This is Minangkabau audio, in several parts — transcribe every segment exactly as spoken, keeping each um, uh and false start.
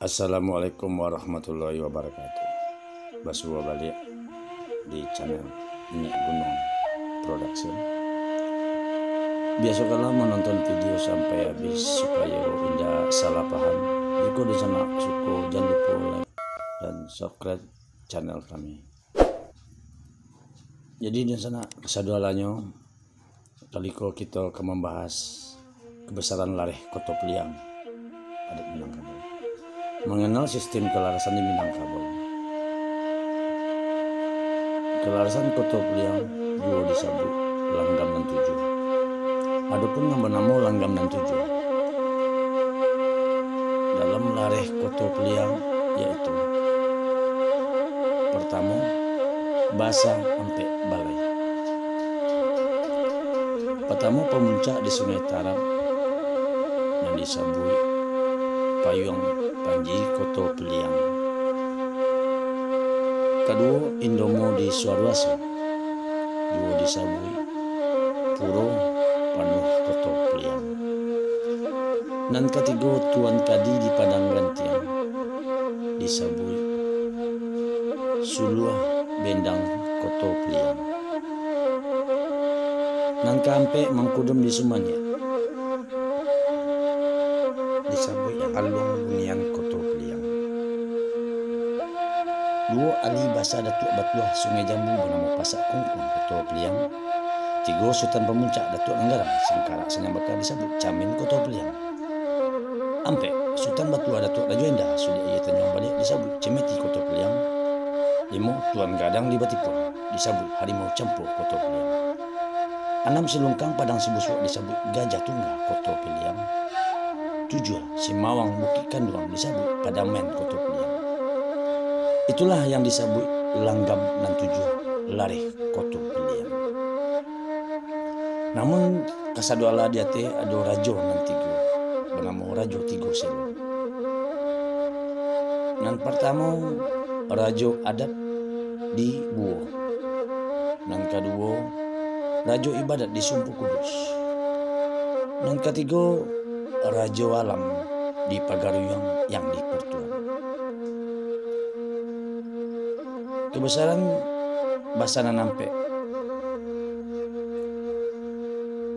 Assalamualaikum warahmatullahi wabarakatuh. Basuo baliak di channel Minyak Gunung Production. Biasokanlah manonton video sampai habis supayo indak salah paham. Jikok dunsanak suko, jan lupo like dan subscribe channel kami. Jadi, dunsanak, kasadoalahnyo, kali ko kito ka mambahas kabasaran lareh Koto Piliang, adat Minangkabau. Manganal sistim kalarasan di Minangkabau. Kalarasan Koto Piliang juo disabuik langgam nan tujuah. Adopun nan banamo langgam nan tujuah dalam lareh Koto Piliang, yaitu, partamo, basa ampek balai. Partamo, pamuncak di Sungai Tarab, nan disabuik Payuang Panji Koto Piliang. Kaduo, Indomo di Suaruaso, juo disabuik Puro Panuah Koto Piliang. Nan katigo, Tuan Kadi di Padang Gantiang, disabuik Suluah Bendang Koto Piliang. Nan kaampek, Mangkudum di Sumaniak, disabuik Aluang Bunian Koto Piliang. Duo, Ali Basa Datuak Batuah Sungai Jambu banamo Pasak Kungkung Koto Piliang. Tigo, Sutan Pamuncak Datuak Nanggarang Sangkarak Sanyambaka disabuik Camin Koto Piliang. Ampek, Sutan Batuah Datuak Rajo Indah Sulik Aia Tanjuang Baliak disabuik Cimeti Koto Piliang. Limo, Tuan Gadang di Batipuang disabuik Harimau Campo Koto Piliang. Anam, Silungkang Padang Sibusuak disabuik Gajah Tungga Koto Piliang. Tujuah, Simawang Bukik Kanduang disabuik Padamain Koto Piliang. Itulah yang disabuik langgam nan tujuah lareh Koto Piliang. Namun, kasadoalah di ateh ado rajo nan tigo, banamo Rajo Tigo Selo. Nan partamo, Rajo Adat di Buo. Nan kaduo, Rajo Ibadat di Sumpu Kudus. Nan katigo, Rajo Alam di Pagaruyuang yang di Partuan. Kabasaran basa nan ampek.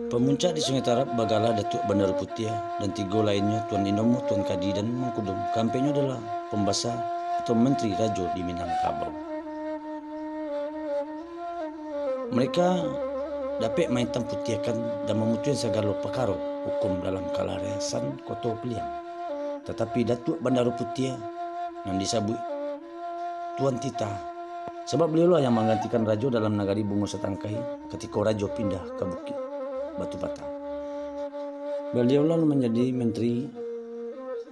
Pamuncak di Sungai Tarab bagalah Datuak Bandaru Putiah, dan tigo lainnyo, Tuan Indomo, Tuan Kadi, dan Mangkudum. Kaampeknyo adalah pambasa atau manteri rajo di Minangkabau. Mereka dapek maitam putiahkan dan mamutuihkan sagalo pakaro hukum dalam kalarasan Koto Piliang. Tatapi Datuak Bandaru Putiah, nan disabuik Tuan Titah, sabab baliaulah yang manggantikan rajo dalam nagari Bungo Satangkai katiko rajo pindah ka Bukik Batu Patah. Baliaulah manjadi manteri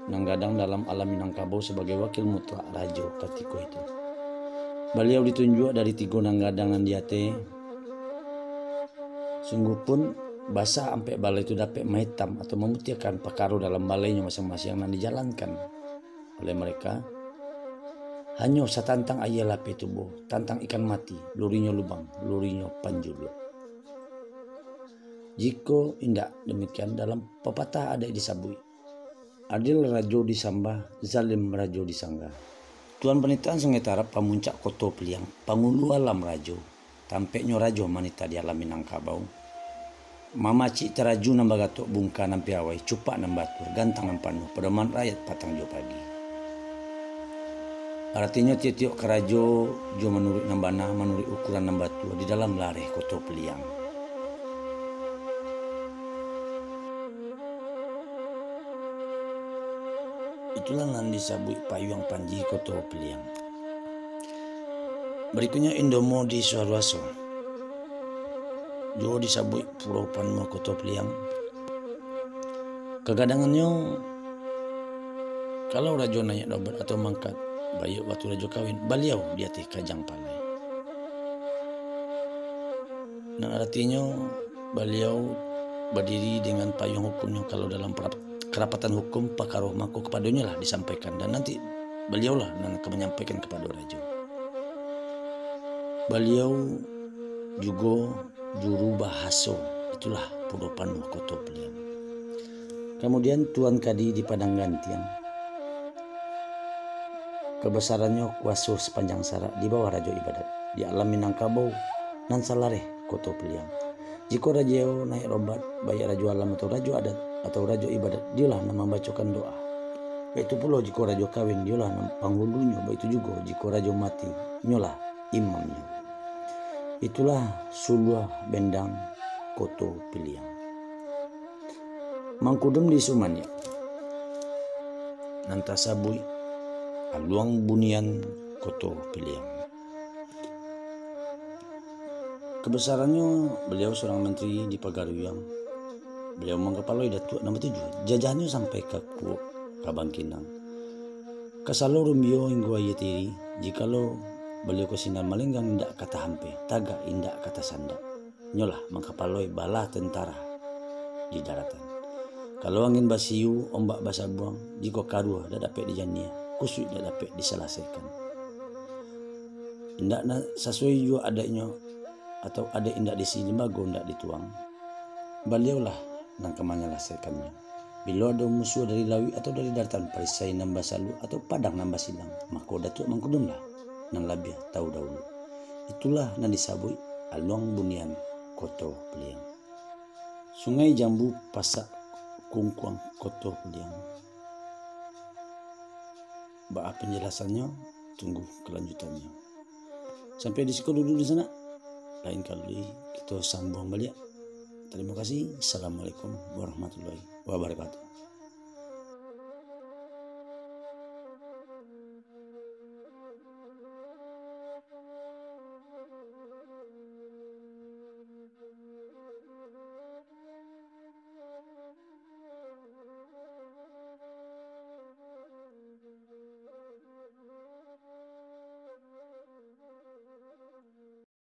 nan gadang dalam alam Minangkabau sabagai wakil mutlak rajo katiko itu. Baliau ditunjuak dari tigo nan gadang nan di ateh. Sungguahpun, basa ampek balai tu dapek maitam atau mamutiahkan pakaro dalam balainyo masiang-masiang nan dijalankan oleh mereka, hanyo satantang aia lapeh tubuah, tantang ikan mati, lurinyo lubang, lurinyo panjuluak. Jikok indak demikian, dalam papatah adaik disabuik, adil rajo disambah, zalim rajo disanggah. Tuan Panitahan Sungai Tarab, pamuncak Koto Piliang, pangulu alam rajo, tampeknyo rajo manitah di alam Minangkabau, mamacik taraju nan bagatok, bungka nan piawai, cupak nan batuah, gantang nan panuah, padoman rakyat patang jo pagi. Aratinyo, tiok-tiok karajo jo manuruik nan bana, manuruik ukuran nan batuah di dalam lareh Koto Piliang. Itulah nan disabuik Payuang Panji Koto Piliang. Barikutnyo, Indomo di Suaruaso, juo disabuik Puro Panuah Koto Piliang. Kagadangannyo, kalau rajo naiak nobat atau mangkat, baiak wakatu rajo kawin, baliau di ateh kajang palai. Nan aratinyo, baliau badiri dengan payuang hukumnyo, kalau dalam perap-, karapatan hukum pakaro, mako kapadonyo lah disampaikan, dan nanti baliaulah nan ka manyampaikan kapado rajo. Baliau jugo juru bahaso, itulah Puro Panuah Koto Piliang. Kamudian, Tuan Kadi di Padang Gantiang, Kabasarannyo kuaso sapanjang sarak di bawah Rajo Ibadat, di alam Minangkabau nan salareh Koto Piliang. Jikok rajo naiak lompat, baiak rajo alam atau rajo adat atau Rajo Ibadat, diyolah nan mambacokan doa. Baitu pulo jikok rajo kawin, diyolah nan panghulunyo, baitu jugo jikok rajo mati, nyolah imamnyo. Itulah suluah bendang Koto Piliang. Mangkudum di Sumaniak, nan tasabuik Aluang Bunian Koto Piliang. Kabasarannyo, baliau surang mantri di Pagaruyuang. Baliau mangkapaloi datuak nan batujuah, jajahnyo sampai ka Kuok, ka Bangkinang. Ka Salo Rumbio hinggo Aia Tiri, jikalau baliau ka sinan malenggang indak ka tahampeh, tagak indak ka tasandak. Nyolah mangkapaloi bala tentara di daratan. Kalau angin basiu, ombak basabuang, jikok karuah dak dapek dijaniah, kusuik dak dapek disalasaikan. Indak na-, sasuai juo adaiknyo, atau adaik indak diisi, limbago indak dituang, baliaulah nan ka manyalasaikan. Bilo ado musuah dari lauik atau dari daratan, parisai nan basalu atau padang nan basilang, mako Datuak Mangkudumlah nan labiah tahu dahulu. Itulah nan disabuik Aluang Bunian Koto Piliang. Sungai Jambu Pasak Kungkuang Koto Piliang. Baa panjalasannyo, tunggu kalanjutannyo. Sampai di siko dulu di sanak. Lain kali kito sambuang baliak. Tarimo kasih. Assalamualaikum warahmatullahi wabarakatuh.